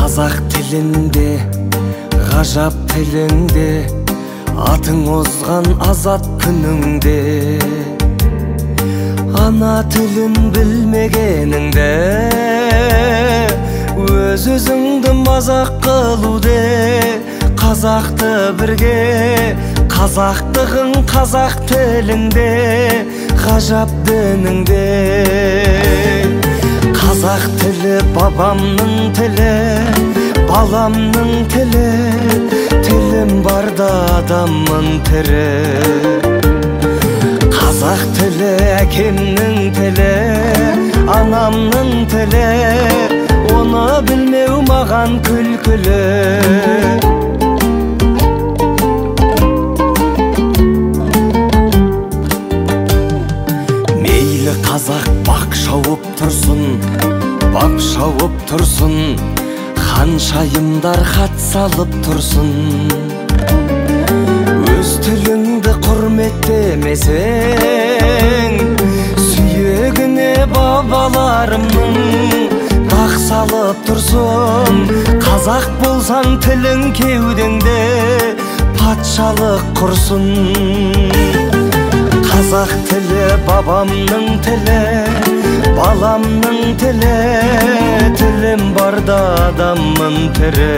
Қазақ тілінде, ғажап тілінде, атың озған азат күніңде. Ана тілін білмегеніңде, өз-өзіңді мазақ қылуде. Қазақты бірге, қазақтығың қазақ тілінде, ғажап дініңде. Қазақ тілі бабамның тілі, баламның тілі, тілім барда адаммын тірі. Қазақ тілі әкемнің тілі, анамның тілі, оны білмеу маған күлкілі. Мейлі қазақ бақ шауып тұрсын, бап шауып тұрсын, ханшайымдар хат салып тұрсын. Өз тіліңді құрметтемесең, сүйегіне бабаларымның дақ салып тұрсын. Қазақ болсаң тілің кеудеңде, патшалық құрсын. Қазақ тілі бабамның тілі, баламның тілі, тілім барда адаммын тірі.